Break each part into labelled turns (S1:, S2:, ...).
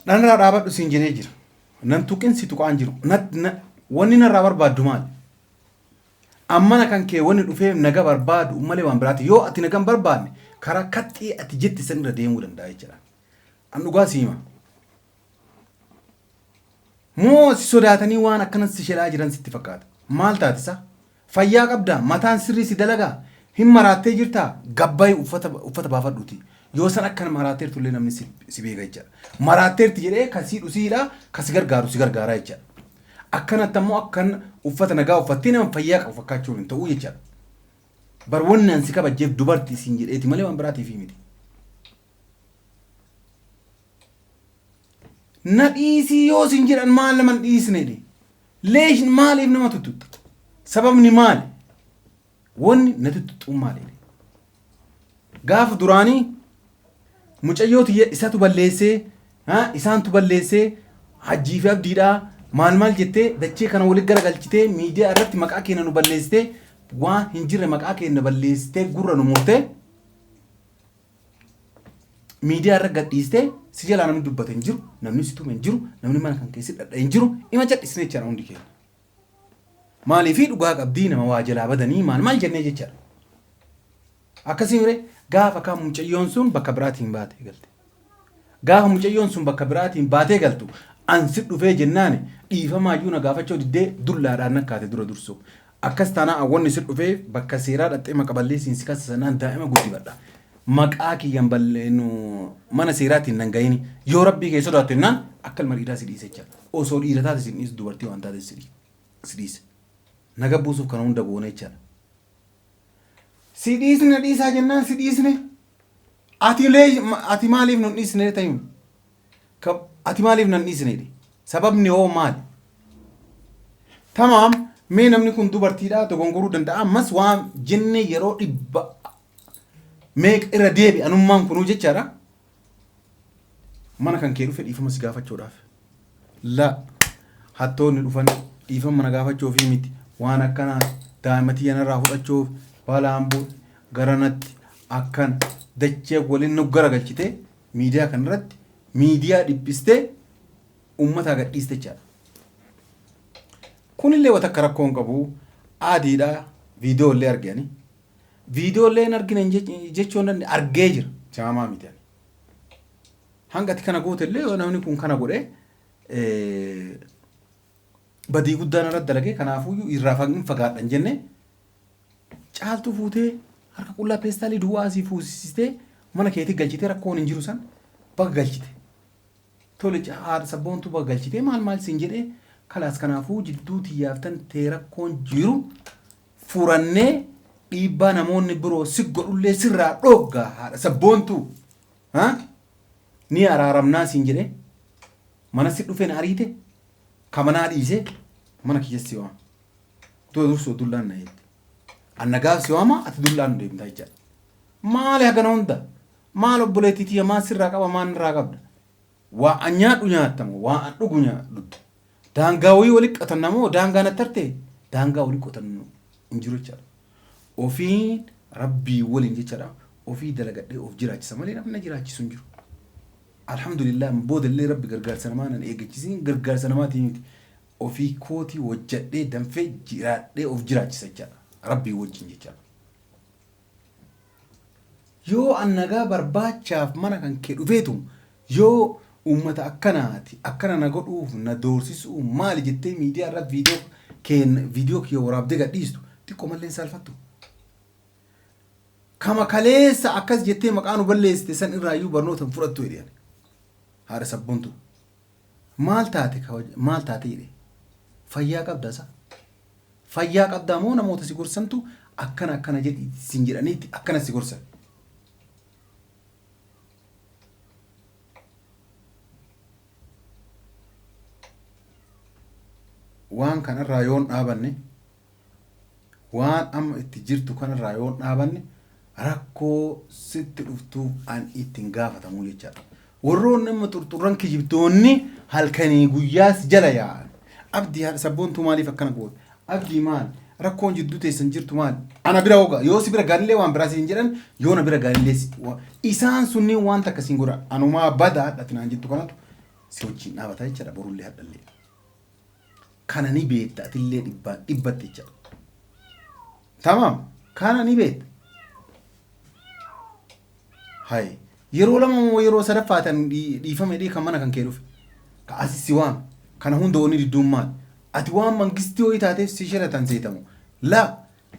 S1: Dhanarraa dhaabadhu siin jedhee jira. Nan tuqin si tuqaan jiru. Wanni narraa barbaaddu maali? Ammana kan kee wanni dhufee naga barbaadu malee waan biraati. Yoo ati naga hin barbaadne karaa kaxxii ati jette san irra deemuu danda'a jechuudha. An dhugaa si hima. Moo si sodaatanii waan akkana si shelaa jiran sitti fakkaata? Maal taate sa? Fayyaa qabdaa? Mataan sirrii si dalagaa? Hin maraattee jirtaa? Gabbayi uffata uffata baafadhuuti. Yoo san akka maraatteertu illee namni si, si beeka jechaadha. Maraatteerti jedhee kan si hidhu si hidha, kan si gargaaru si gargaaraa jechaadha. Akkanatti ammoo akkan uffata nagaa uffattee nama fayyaa qabu fakkaachuun hin ta'uu jechaadha. Bar wanni an si kabajjeef dubarti siin jedheeti malee waan biraatiif miti. Na dhiisii yoo sin jedhan maal nama hin dhiisne jedhe. Leesh maaliif nama tuttuqxa? Sababni maali? Wanni na tuttuqxuun maali jedhe. Gaafa duraanii mucayyoo tiyya isatu balleessee ha, isaantu balleessee hajjii fi abdiidhaa maal maal jettee dachee kana walitti garagalchitee miidiyaa irratti maqaa keenya nu balleessitee waan hin jirre maqaa keenya balleessitee gurra nu murtee miidiyaa irra gadhiistee si jalaa namni dubbate hin jiru, namni si tume hin jiru, namni mana kan keessi dhadha'e hin jiru, ima cadhisne jechaadha hundi keenya. Maaliifii dhugaa qabdii nama waa jalaa badanii maal maal jennee jechaadha. Akkasii mire gaafa kaan mucayyoon sun bakka biraatiin baatee galte. Gaafa mucayyoon sun bakka biraatiin baatee galtu an si dhufee jennaani dhiifamaayyuu na gaafachuu diddee dullaadhaan nakkaate dura dursoo. Akkas taanaan an wanni si dhufeef bakka seeraa dhaqxee maqa balleessiin si kassasannaan daa'ima guddifadha. Maqaa kiyyan balleenu mana seeraatiin nan gahini. Yoo rabbii kee sodaattu jennaan akka ilma dhiiraa si dhiise jecha. Osoo dhiira taate si hin dhiisu dubartii waan taateef si dhiise. Naga buusuuf kana hunda goone jechaadha. Si dhiisne na dhiisaa jennaan si dhiisne. Ati lee ati maaliif nun dhiisne ta'in? Ati maaliif nan dhiisne jedhe? Sababni hoo maali? Tamaam mee namni kun dubartiidha dogongoruu danda'a ammas waan jenne yeroo dhibba meeqa irra deebi anummaan kunuu jechaadha. Mana kan kee dhufe dhiifama si gaafachuudhaaf. La hattoonni dhufan dhiifama mana gaafachuufii miti waan akkanaa daa'ima tiyya narraa fudhachuuf balaan bu'e garanatti akkan dachee waliin nu garagalchitee miidiyaa kanarratti miidiyaa dhiphistee uummataa gadhiiste jechaadha. Kunillee wata akka rakkoo hin qabu adiidha viidiyoo illee arge ani. Viidiyoo illee hin argine jechuu hin danda'e argee jira jaamaa miti ani. Hanga ati kana goote illee yoo namni kun kana godhe badii guddaa narra dalagee kanaafuyyuu irraa hin fagaadha hin jenne Caaltuu fuutee harka qullaa peestaalii duwwaa asii fuusistee mana keetii galchitee rakkoon hin jiru san baga galchite. Tole haadha sabboontuu baga galchitee maal maal siin jedhee kalaas kanaafuu jidduu tiyyaaf tan tee rakkoon jiru furannee dhiibbaa namoonni biroo si godhullee sirraa dhooggaa haadha sabboontuu. Ha? Ni araaramnaa siin jedhee mana si dhufeen ariite ka manaa dhiisee mana kiyyas si waama. Dura dursoo dullaan na eegde. An nagaaf si waama ati dullaan nu deemtaa jechaadha. Maali hagana hunda? Maal obboleettii tiyya maal sirraa qaba maal narraa qabda? Waa an nyaadhu nyaatta moo waa an dhugu dhugda? Daangaa wayii wali qotanna moo daangaa natti hartee? Daangaa wali qotannu hin jiru jechaadha. Ofiin rabbii waliin jechaadha. Ofii dalagadhee of jiraachisa malee namni na jiraachisu hin jiru. Alhamdulillah boodallee rabbi gargaarsa namaa nan eeggachisiin gargaarsa namaatii miti. Ofii kootii hojjadhee danfee jiraadhee of jiraachisa jechaadha. Rabbii wajjin jechaadha. Yoo an nagaa barbaachaaf mana kan kee dhufeetu yoo uummata akkanaati akkana na godhuuf na doorsisuu maali jettee miidiyaa irratti viidiyoo keen viidiyoo kiyya waraabdee gadhiistu xiqqoo mallee hin saalfattu. Kama kaleessa akkas jettee maqaa nu balleessite san irraayyuu barnoota hin fudhattu jedhe ani. Haadha sabbontuu. Maal taate maal taate jedhe. Fayyaa qabda sa? Fayyaa qabdaa moo namoota si gorsantu akkana akkana jedhi sin jedhaniitti akkana si gorsan. Waan kanarraa yoon dhaabanne waan amma itti jirtu kanarraa yoon dhaabanne rakkoo sitti dhuftuuf an itti hin gaafatamuu jechaadha. Warroonni amma xurxurran kijibtoonni halkanii guyyaas jala yaa'an. Abdii haadha sabboontuu maaliif akkana goote? Abdii maal? Rakkoon jidduu teessan jirtu maal? Ana bira hoga yoo si bira gaanillee waan biraa siin jedhan yoo na bira gaanillee isaan sunniin waan takka siin godhan anumaa badaa hadhati naan jettu kanatu Si wajjin dhaabata jechaadha borullee hadhallee. Kana ni beekta atillee dhibbaan dhibbatti jechaadha. Tamaam kana ni beekta. Hay yeroo lama moo yeroo sadaffaatan dhiifame dhii kan mana kan kee dhufe. Ka asi si waame. Kana hunda wanni didduun maali? Ati waan mangistii wayii taateef si sheratan seetamu. La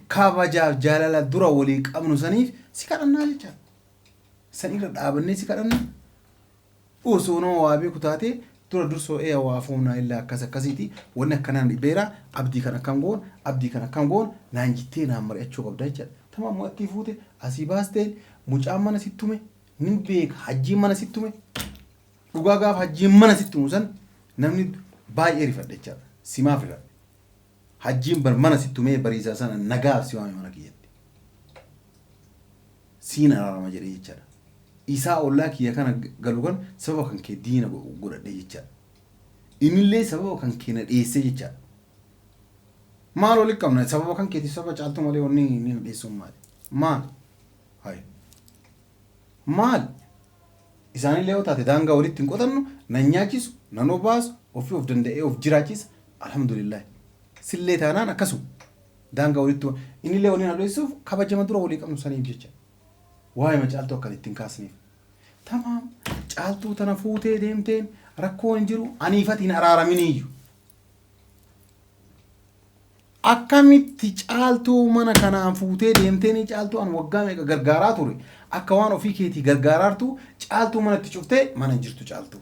S1: kabajaaf jaalala dura walii qabnu saniif si kadhannaa jechaadha. San irra dhaabannee si kadhanna. Osoo nama waa beeku taatee dura dursoo ee waa foonaa illaa akkas akkasiiti wanni akkanaan dhibeera abdii kan akkam goon abdii kan akkam goon naan jittee naan mari'achuu qabda jechaadha. Tamaam mo'attii fuute asii baasteen mucaan mana sitti tume nin beeka hajjiin mana sitti tume dhugaa gaafa hajjiin mana sitti tumu san namni baay'ee rifadhe jechaadha. Simaaf rifadhe. Hajjiin bar mana sitti tumee bariisaa sana nagaaf si waame mana kiyyatti. Siin araarama jedhee jechaadha. Isaa ollaa kiyya kana galu kan sababa kan kee diina godhadhee jechaadha. Innillee sababa kan kee na dheessee jechaadha. Maal walitti qabna sababa kan keetiif sababa caaltuu malee wanni inni na dheessuun maali? Maal? Hayi. Maal? Isaanillee yoo taate daangaa walitti hin qotannu, nan nyaachisu, nan obaasu, ofii of danda'ee of jiraachisa. Alhamdulillah. Sillee taanaan akkasuma. Daangaa walitti innillee waliin na dheessuuf kabajama dura walii qabnu saniif jecha. Waa'ee caaltuu akkan ittiin kaasneef. Tamaam caaltuu tana fuutee deemteen rakkoo hin jiru aniifatiin araaraminiiyyu. Akkamitti caaltuu mana kanaan fuutee deemtee caaltuu an waggaa meeqa gargaaraa ture akka waan ofii keetii gargaaraartu caaltuu manatti cuftee mana hin jirtu caaltuu.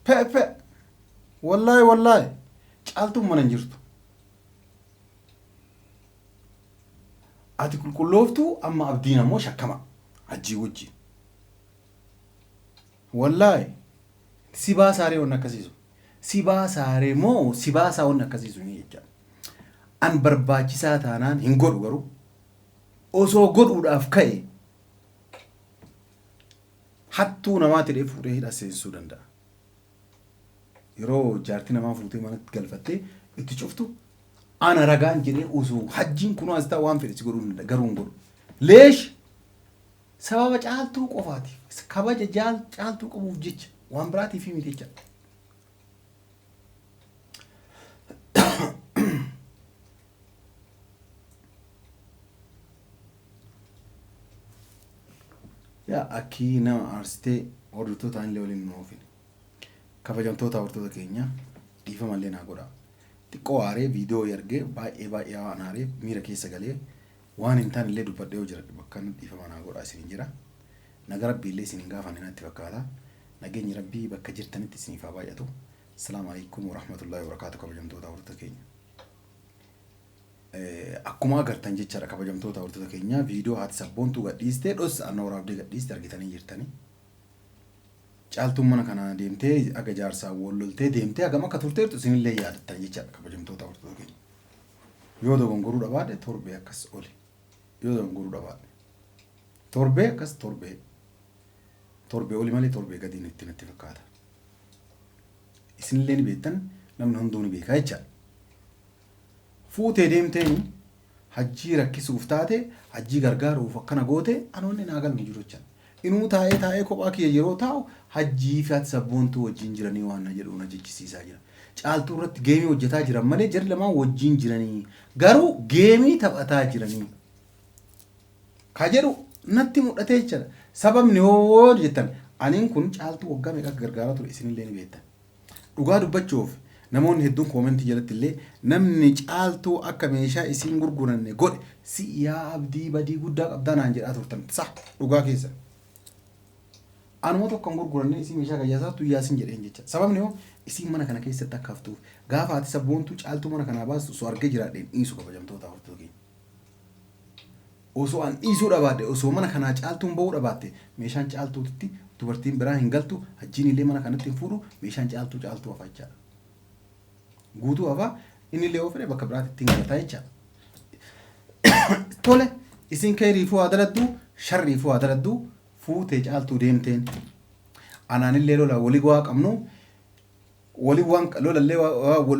S1: Pepe wallaahi wallaahi caaltuun mana hin jirtu. Ati qulqullooftuu amma abdiin ammoo shakkama hajjii wajjin. Wallaahi si baasaaree wanni akkasiisu. Si baasaaree moo si baasaa wanni akkasiisu ni jecha. An barbaachisaa taanaan hin godhu garuu osoo godhuudhaaf ka'e hattuu namaa ta'ee fuudhee hidha seensisuu danda'a. Yeroo jaartii namaa fuutee manatti galfattee itti cuftu ana ragaan jedhee osoo hajjiin kunoo as ta'a waan fedhe si godhuu danda'a garuu hin godhu. Leesh sababa caaltuu qofaatiif kabaja caaltuu qabuuf jecha waan biraatiif miti jecha. Yaa akkii nama aarsitee hordoftoota illee waliin nu oofine. Kabajamtoota hordoftoota keenya dhiifama illee naa godha. Xiqqoo aaree viidiyoo argee baay'ee baay'ee waan aaree miira keessa galee waan hin taane illee dubbadhee yoo jira bakka dhiifama naa godha isiniin jira. Naga rabbii illee isiniin gaafanne natti fakkaata. Nageenyi rabbii bakka jirtanitti isiniif haa baay'atu. Asalaamu alaikum warahmatullahi wabarakaatu kabajamtoota hordoftoota keenya. Akkuma agartan jechaadha kabajamtoota hordoftoota keenya viidiyoo haati sabboontuu gadhiistee dhossa anna waraabdee gadhiiste argitanii jirtanii. Caaltuun mana kana deemtee aga jaarsaa wal loltee deemtee hagam akka turteertu isinillee yaadattan jechaadha kabajamtoota hordoftoota keenya. Yoo dogongoruu dhabaadhe torbee akkas oli. Yoo dogongoruu dhabaadhe. Torbee akkas torbee. Torbee oli malee torbee gadiin itti natti fakkaata. Isinillee ni beektan namni hunduu ni beeka jechaadha. Fuutee deemteeni hajjii rakkisuuf taate hajjii gargaaruuf akkana goote anoonni naa galmu jiru jechaadha. Inuu taa'ee taa'ee kophaa kiyya yeroo taa'u hajjii fi haati sabboontuu wajjin jiranii waan na jedhu na jechisiisaa jira. Caaltuu irratti geemii hojjetaa jiran malee jarri lamaan wajjin jiranii garuu geemii taphataa jiranii. Ka jedhu natti mul'atee jechaadha. Sababni hoo jettan aniin kun caaltuu waggaa meeqa akka gargaaraa ture isinillee ni beektan. Dhugaa dubbachuuf namoonni hedduun koomentii jalatti illee namni caaltuu akka meeshaa isiin gurguranne godhe si yaa abdii badii guddaa qabdaa naan jedhaa turtan. Sa dhugaa keessa. Anuma tokko kan gurguranne isiin meeshaa gayyaasaattu yaasin jedheen jecha. Sababni hoo isiin mana kana keessatti akka haftuuf gaafa ati sabboontuu caaltuu mana kanaa baastu osoo argee jiraadheen dhiisu kabajamtoota hordoftoota keenya. Osoo an dhiisuu dhabaadhe osoo mana kanaa caaltuun ba'uu dhabaatte meeshaan caaltuutitti dubartiin biraa hin galtu hajjiin illee mana kanatti hin fuudhu meeshaan caaltuu caaltuu hafa jechaadha. Guutuu hafa inni illee yoo fedhe bakka biraatti ittiin galataa jechaadha. Tole isin keeriifuu haa daladdu sharriifuu haa daladdu fuutee caaltuu deemteen anaan illee lola walii waa qabnu walii waan lolallee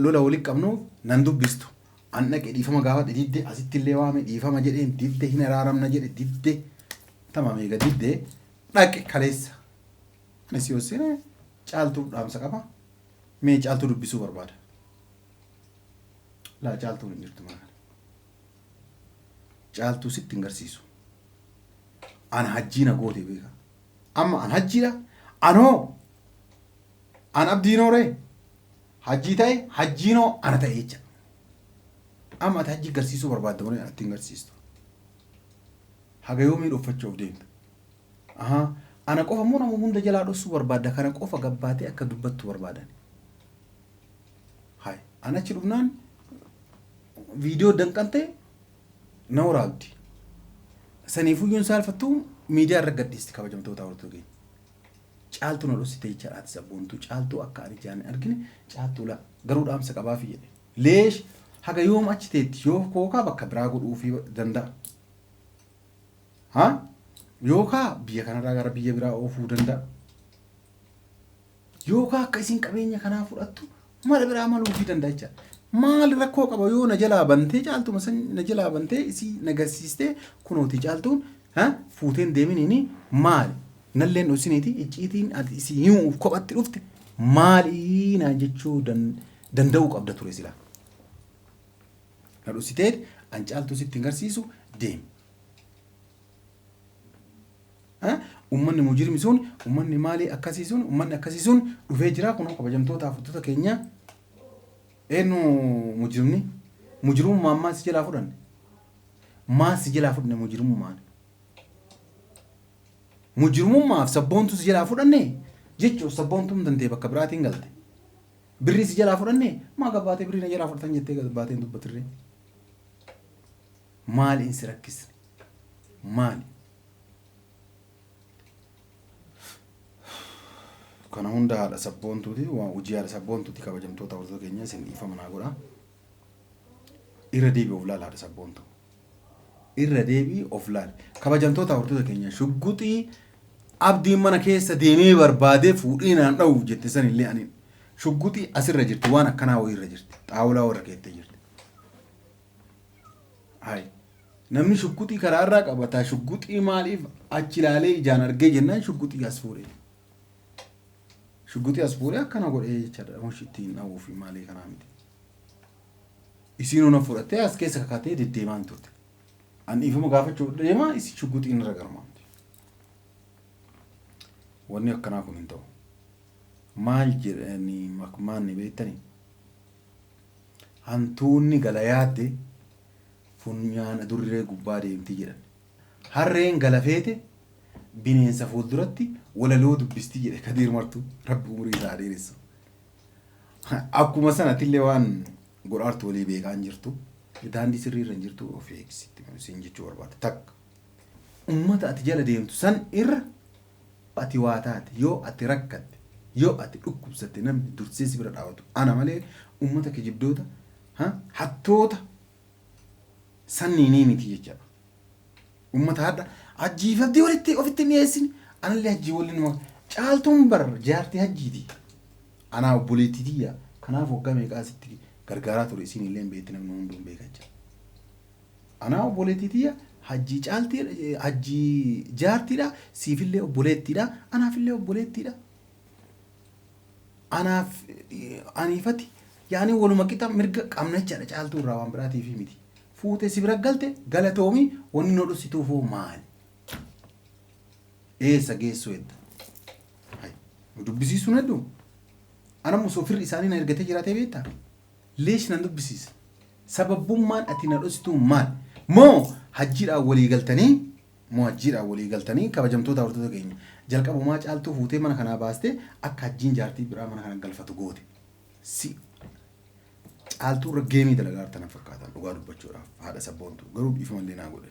S1: lola walii qabnu nan dubbistu. An dhaqe dhiifama gaafadhe didde asitti illee waame dhiifama jedheen didde hin araaramna jedhe didde tamaam eega didde dhaqe kaleessa. Anis yoo seene Caaltuuf dhaamsa qaba. Mee Caaltuu dubbisuu barbaada. Laa, Caaltuun hin jirtu mana kana. Caaltuu sitti hin garsiisu. Ana hajjii na goote beeka. Amma an hajjiidha. Anoo an abdiinoo ree hajjii ta'e, hajjiinoo ana ta'e jecha. Amma ati hajjii garsiisuu barbaadda malee anatti hin garsiistu. Haga yoomii dhoffachuuf deemta? Ahaa. Ana qofa immoo nama hunda jalaa dhossuu barbaadda, kana qofa gabbaatee akka dubbattu barbaadan. Hai. An achi dhufnaan viidiyoo danqantee na waraabdi. Saniifuyyuu hin saalfattu, miidiyaa irra gadhiisti. Kabajamtoota hordoftoota keenya. Caaltuu na dhossite jechaadha ati Sabboontuu. Caaltuu akka ani ijaan hin argine Caaltuu la garuu dhaamsa qabaafi jedhe. Leesh haga yoom achi teetti? Yoo kookaa bakka biraa godhuufii danda'a. Ha? Yookaa biyya kanarraa gara biyya biraa oofuu danda'a. Yookaa akka isin qabeenya kanaa fudhattu mala biraa maluufii danda'a jechaadha. Maal rakkoo qaba yoo na jalaa bantee, Caaltuma san na jalaa bantee isii na garsiistee, kunooti Caaltuun ha fuuteen deeminiini maali? Nalleen dhosiniiti, icciitiin ati isii himuuf kophatti dhufte maali naan jechuu danda'uu qabda ture silaa. Na dhossiteet an Caaltuu sitti hin garsiisu, deemi. Ummanni mujirmi sun, ummanni maalii akkasii sun, ummanni akkasii sun dhufee jira kunoo. Kabajamtoota hordoftoota keenya, eenyu mujrimni? Mujrimummaan maal si jalaa fudhanne? Maal si jalaa fudhanne mujrimummaan? Mujrimummaaf Sabboontuu si jalaa fudhanne jechuun Sabboontuun dandee bakka biraatiin galte. Birrii si jalaa fudhanne, maa gabbaatee birrii na jalaa fudhatan jettee gabbaateen dubbatirree. Maali insi rakkisne? Maali? Kana hunda haadha Sabboontuuti, waan hojii haadha Sabboontuuti. Kabajamtoota hordoftoota keenya, isin dhiifama naa godha. Irra deebi'i of laala, haadha Sabboontuu. Irra deebi'i of laali. Kabajamtoota hordoftoota keenya, shugguxii Abdiin mana keessa deemee barbaadee fuudhee naan dha'uuf jette sanillee ani shugguxii asirra jirti, waan akkanaa wayiirra jirti. Xaawulaa warra keettee jirti. Hayi. Namni shugguxii karaa irraa qabataa, shugguxii maaliif achi ilaalee ijaan argee jennaan shugguxii as fuudhee. Shugguxii as fuudhee akkana godhee jechaadha. Hoshi ittiin dha'uu fi maalii kanaa miti. Isiin ona fudhattee as keessa kakatee deddeemaan turte. An dhiifama gaafachuuf deema, isin shugguxiin irra garmaamti. Wanni akkanaa kun hin ta'u. Maal jedhanii makmaanni beektanii? Hantuunni gala yaadde funyaan adurree gubbaa deemti jedhan. Harreen gala feete bineensa fuulduratti walaloo dubbisti jedhe Kadiir Martuu. Rabbi umurii isaa dheeressu. Akkuma sanatillee waan godhaartu walii beekaa hin jirtu. Daandii sirrii irra hin jirtu, of eegsitti siin jechuu barbaada. Takka. Uummata ati jala deemtu san irra ati waa taate, yoo ati rakkatte, yoo ati dhukkubsatte, namni dursee si bira dhaabatu ana malee uummata kijibdoota hattoota sanniinii miti jechaadha. Uummata hadha hajjii fi Abdii walitti ofitti hin dhiyeessine, anallee hajjii waliin numa Caaltuun bar jaartii hajjiiti. Anaa obboleettii tiyya, kanaaf waggaa meeqaa asitti gargaaraa ture, isiin illee hin beekti, namni hunduu hin beeka jecha. Anaa obboleettii tiyya, hajjii caaltii, hajjii jaartiidha, siifillee obboleettiidha, anaafillee obboleettiidha. Anaaf aniifati yaani waluma qixa mirga qabna jechaadha Caaltuu irraa, waan biraatiif miti. Fuutee si bira galte, galatoomi, wanni nu dhossituufoo maali? Eessa geessuu edda? Nu dubbisiisuun hedduu. Ana osoo firri isaanii na ergatee jiraatee beektaa? Leesh nan dubbisiisa. Sababummaan ati na dhossituu maal? Moo hajjiidhaan walii galtanii? Moo hajjiidhaan walii galtanii? Kabajamtoota hordoftoota keenya, jalqabumaa Caaltuu fuutee mana kanaa baastee akka hajjiin jaartii biraa mana kana galfatu goote. Si Caaltuu irra geemii dalagaa jirtan na fakkaatan dhugaa dubbachuudhaaf, haadha Sabboontuu, garuu dhiifama illee naa godhe.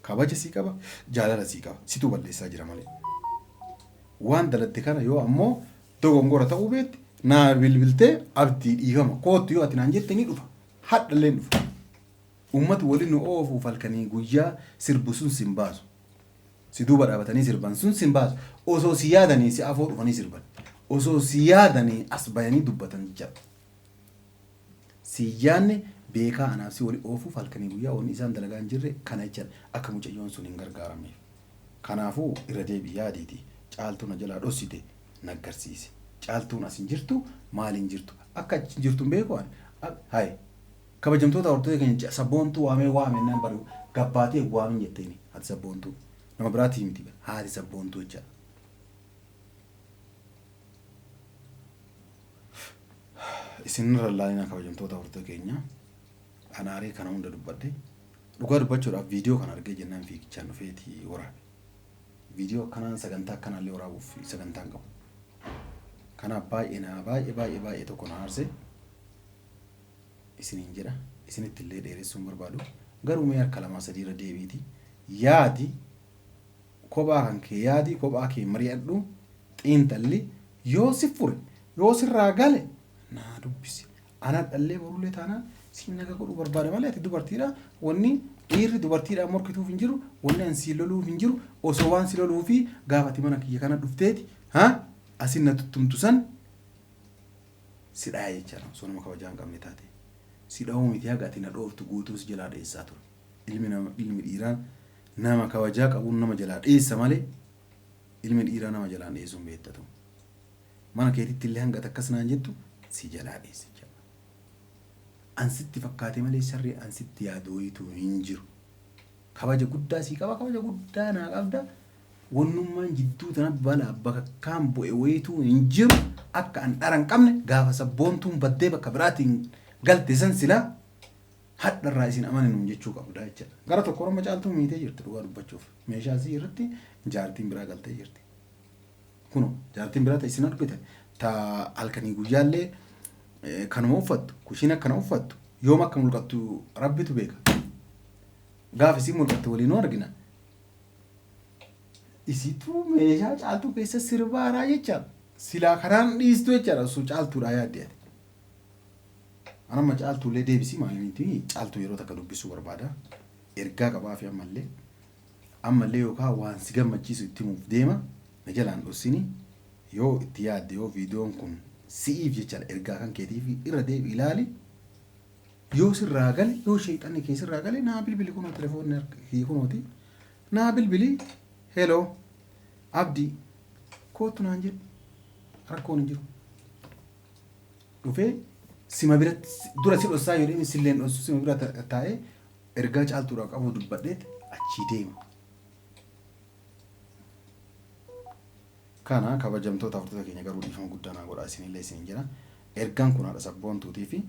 S1: Kabaja sii qaba, jaalala sii qaba, situu balleessaa jira malee. Waan daladde kana yoo ammoo dogongora ta'uu beekte, naa bilbiltee "Abdii, dhiifama, koottu" yoo ati naan jette ni dhufa. Hadha illee ni dhufa. Uummati waliin nu oofuuf halkanii guyyaa sirbu sun sin baasu. Si duuba dhaabatanii sirban sun sin baasu. Osoo si yaadanii si afoo dhufanii sirban. Osoo si yaadanii as bayanii dubbatan jechaadha. Si yaadne beekaa anaaf si wali oofuuf halkanii guyyaa wanni isaan dalagaa hin jirre kana jechaadha. Akka mucayyoon sun hin gargaaramneef. Kanaafuu irra deebi yaadiiti, Caaltuu na jalaa dhossite naggarsiise. Caaltuun as hin jirtu maal hin jirtu akka achi hin jirtu hin beeku ani. Hayi kabajamtoota hordoftoota keenya sabboontuu waamee waame naan bari gabbaatee waamin jetteeni haati sabboontuu nama biraatii miti haati sabboontuu jechaadha. Isinirra laalinaa kabajamtoota hordoftoota keenya anaaree kana hunda dubbadhe dhugaa dubbachuudhaaf viidiyoo kana argee jennaan fiigichaan dhufeeti waraabe. Viidiyoo akkanaan sagantaa akkanaallee waraabuuf sagantaan qabu. Kanaaf baay'ee na baay'ee baay'ee baay'ee tokko na aarse isiniin jedha isinitti illee dheeressuu hin barbaadu garuu mee harka lamaa sadii irra deebiiti yaadi kophaa kan kee yaadi kophaa kee mari'adhu xiinxalli yoo si fure yoo sirraa gale naa dubbisi ana dhallee borullee taanaan siin naga godhuu barbaada malee ati dubartiidha wanni dhiirri dubartiidhaan morkituuf hin jiru wanni an siin loluuf hin jiru osoo waan si loluu fi gaafa ati mana kiyya kana dhufteeti ha asin na tuttumtu san si dhaya jechaadha osoo nama kabajaa hin qabne taate si dhahuu miti haga ati na dhooftu guutuu si jalaa dheessaa ture ilmi nama ilmi dhiiraa nama kabajaa qabuun nama jalaa dheessa malee ilmi dhiiraa nama jalaan dheessuu hin beektatu mana keetitti illee hanga takkas naan jettu si jalaa dheessa jechaadha an sitti fakkaate malee sarree an sitti yaadu wayituu hin jiru kabaja guddaa sii qaba kabaja guddaa naa qabda wannummaan jidduu tana balaa bakakkaan bu'e wayituu hin jiru akka an dhara hin qabne gaafa sabboontuun baddee bakka biraatiin galte san silaa hadharraa isin amaninum jechuu qabda jechaadha. Gara tokko orma caaltuu miitee jirti dhugaa dubbachuuf meeshaa isii irratti jaartiin biraa galtee jirti. Kuno jaartiin biraa ta isin argite ta halkanii guyyaallee kanuma uffattu kushiina akkana uffattu yoom akka mul'attu rabbitu beeka. Gaafa isiin mul'atte waliinuu argina. Isitu meeshaa caaltuu keessa sirbaaraa jechaadha. Silaa karaan dhiistu jechaadha osoo caaltuudhaa yaadde ati. Anamma caaltuullee deebisii maali miti caaltuu yeroo takka dubbisuu barbaada. Ergaa qabaa fi ammallee ammallee yookaan waan si gammachiisu itti himuuf deema na jalaan dhossini yoo itti yaadde yoo viidiyoon kun si'iif jechaadha ergaa kan keetiif irra deebi ilaali. Yoo sirraa gale yoo sheexanni kee sirraa gale naa bilbili kunoo telefoonni kiyya kunooti naa bilbili heloo abdii koottu naan jedhu rakkoon hin jiru. Dhufee sima biratti dura si dhossaa yoo deeme silleen dhossu sima bira taa'ee ergaa caaltuudhaa qabu dubbadheet achii deema. Kana kabajamtoota hordoftoota keenya garuu dhiifama guddaa naa godhaa isinillee isinin jedha. Ergaan kun haadha sabboontuutii fi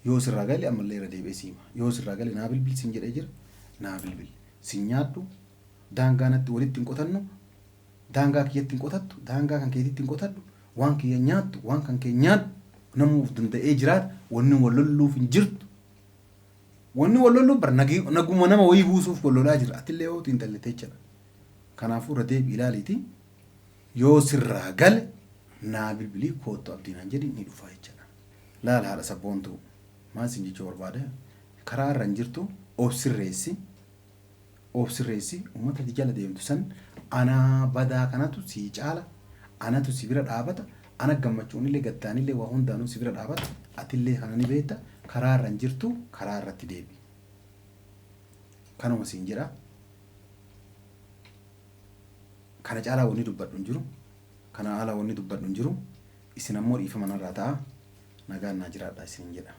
S1: yoo sirraa gale ammallee irra deebi'ee si hima. Yoo sirraa gale naa bilbil sin jedhee jira naa bilbil. Sin nyaadhu daangaa natti walitti hin qotannu daangaa kiyyatti hin qotattu daangaa kan keetitti hin qotadhu waan kiyya nyaattu waan kan kee nyaadhu namuu of danda'ee jiraata wanni wal lolluuf hin jirtu. Wanni wal lolluuf bar naguma nama wayii buusuuf wal lolaa jira atillee yoo xiinxallite jechuudha. Kanaafuu irra deebi ilaaliiti yoo sirraa gale naa bilbilii koottu abdii naan jedhi ni dhufa jechuudha. Laala haadha sabboontuu maal siin jechuu barbaade karaa irra hin jirtu of sirreessi of sirreessi uummata ati jala deemtu san anaa badaa kanatu sii caala anatu si bira dhaabata ana gammachuunillee gaddaanillee waa hundaanuu si bira dhaabata atillee kana ni beekta karaa irra hin jirtu karaa irratti deebi. Kanuma siin jedha. Kana caalaa wanni dubbadhu hin jiru. Kana caalaa wanni dubbadhu hin jiru. Isin ammoo dhiifama narraa ta'a. Nagaan naa jiraadha isiniin jedha.